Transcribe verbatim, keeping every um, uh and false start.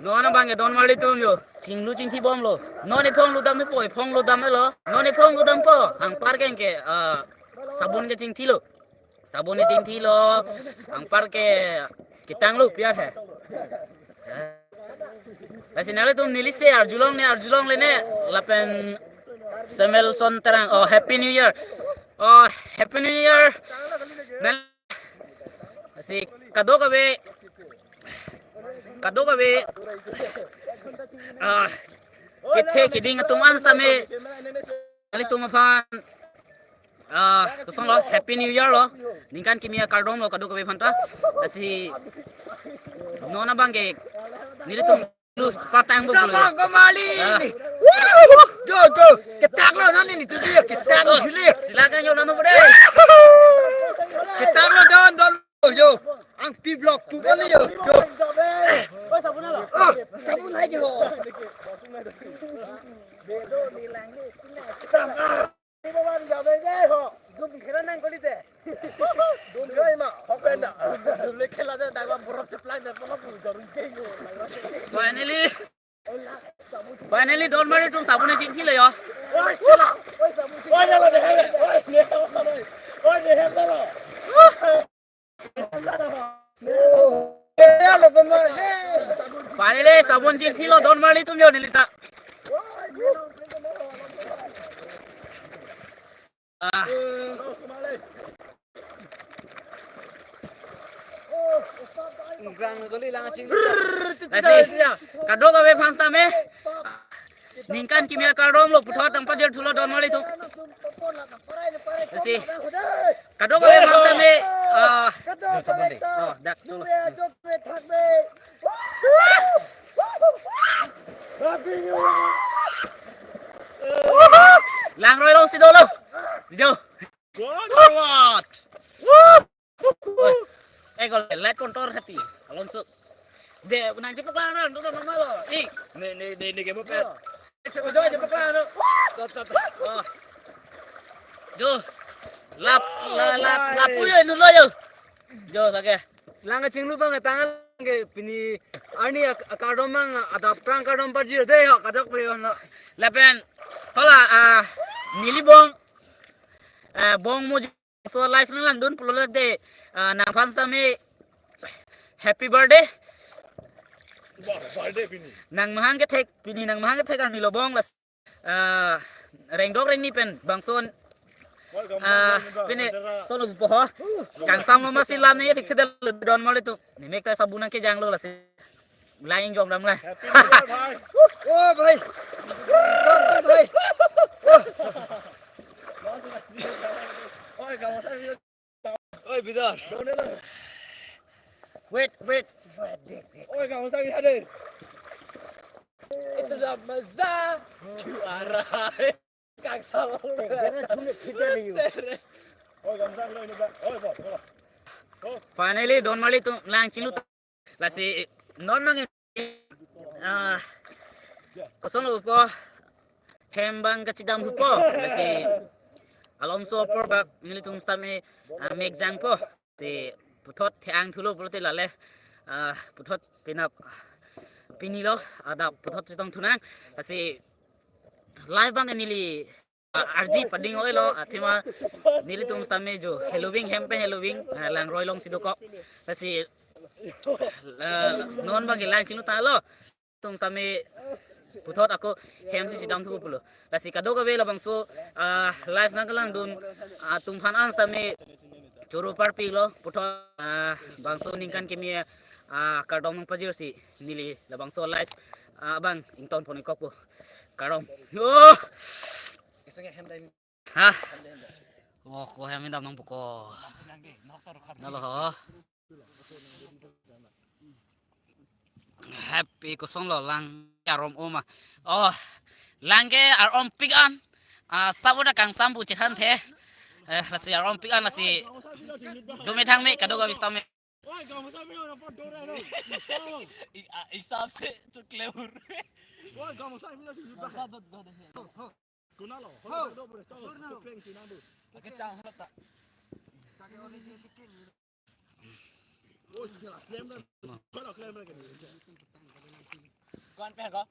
Non abang ke don marli atum jo, chinglu chingthi bomlo. Non ephong ludam thupo, ephong ludam lo. Non ephong ludampo, anpar ke ke, ah, sabun kechingthilo. Sabun kechingthilo, anpar ke ketanglo pi ar he. Lasi nanglitum nelise arjulong ne, arjulong le ne, lapen Samuelson Terang, oh, Happy New Year. Oh, Happy New Year. Nang- Lasi kadokave, kadokave, ah, kethe kiding atum an sitame, nanglitum aphan, ah, kosonlo, Happy New Year lo, ningkan kimi akardom lo kadokave aphanta. Lasi non abang ke nelitum lu patang bo. Sabang ko mali. Ah. Woo! Jo, jo. Ketanglo nani ni tu dia, ketanglo hili. Silakan jo nanu bre. Ketanglo don, don. Oh, jo. Ang P Block pu kali jo. Jo. Oh, sabun hai jo. Sabun. Finally, finally, don marli atum sabun chingthilo jo. Finally, sabun chingthilo don marli atum jo nelita. Ah. Lasi kadokave aphan sitame ningkan kimi akardom lo, puthot nangpajir thulo don marli atum. Lasi kadokave aphan sitame, ah, sabun de. Oh, dak thulo. Langroi longsi dolo. Jo. Good or what? Oi. Eh, kalau light control hati. Alonso. De, nang cepat lah, nang, nang, nang, nang, nang. Ih, ne, ne, ne, ne, game apa? Cepat aja, cepat lah, nang. Tot, tot, tot. Oh. Jo. Lap, la, la, lapu yo, nulo yo. Jo, lake. Lang kachinglu abang tangan ke pini arni ak-, akardom abang adap prang kardom parjir de yo, kadokave yo no. Lapen, hala, ah, neli bong, ah, bong mo so live nang langdun pulo de, ah, nangphan sitame happy birthday. Wah, birthday pini. Nangmahang kethek, pini nangmahang kethek arni lo bong las, ah, rengdok rengni pen bangson, ah, pini sono pupo ho. Kangsam lo masi lam ne tik kedel don marli atum. Nemek ta sabun nangkejang lo lasi. Lain jong dam la. Happy New Year, bhai. Oh, bhai. Sabun, bhai. Oh. Oi, kamu saya Oi, Bidar. Wait, wait, wait, wait, wait. Oi, kamu saya hadir. Itu dah masa juara. Kang sama. Jangan cuma kita nih. Oi, kamu saya ini, Bang. Oi, Bang. Finally, don marli atum lang chinglu. Lasi non nang, ah, kosonlo pupo, hem abang kachidam thupo. Lasi alomso apor bak nelitum sitame, ah, mek jangpo. Lasi puthot the-ang thulo pulote lale, ah, puthot penap pini lo, adap puthot chetong thunang. Lasi live abang neli ah, arje pading oi lo, athema nelitum sitame jo heloving hem pen heloving, ah, langroi longsi dokok. Lasi, ah, non abang ke lang chinglu tanglo. Tum sitame puthot ako hem si chidam thupo pulo. Lasi kadokave labangso, ah, live nangkelangdun, ah, atum aphan an sitame choro parpiklo puthot, ah, bangso ningkan kimi, ah, kardom nangpajirsi neli labangso live, ah, abang ingtonpon-ikokpo. Kardom. Oh! Ha? Oh, ko hem indam nangpo ko. Nalo ho. Happy kosonlo lang arom oma. Oh, lang ke arom pik an. Ah, sabun kangsam pu chethanthe. Eh, lasi arom pik an lasi. Dome thangme kadokave sitame. Oi, gaon masa mino na pa dora lo. I, a, isab se to clever. Oi, gaon masa mino si lupa. Go, go, go, go. Kuna lo. Ho. Do bro, to. Ake chang hata. Oi, ya, klem na. Klem na. Ko-an pen ko?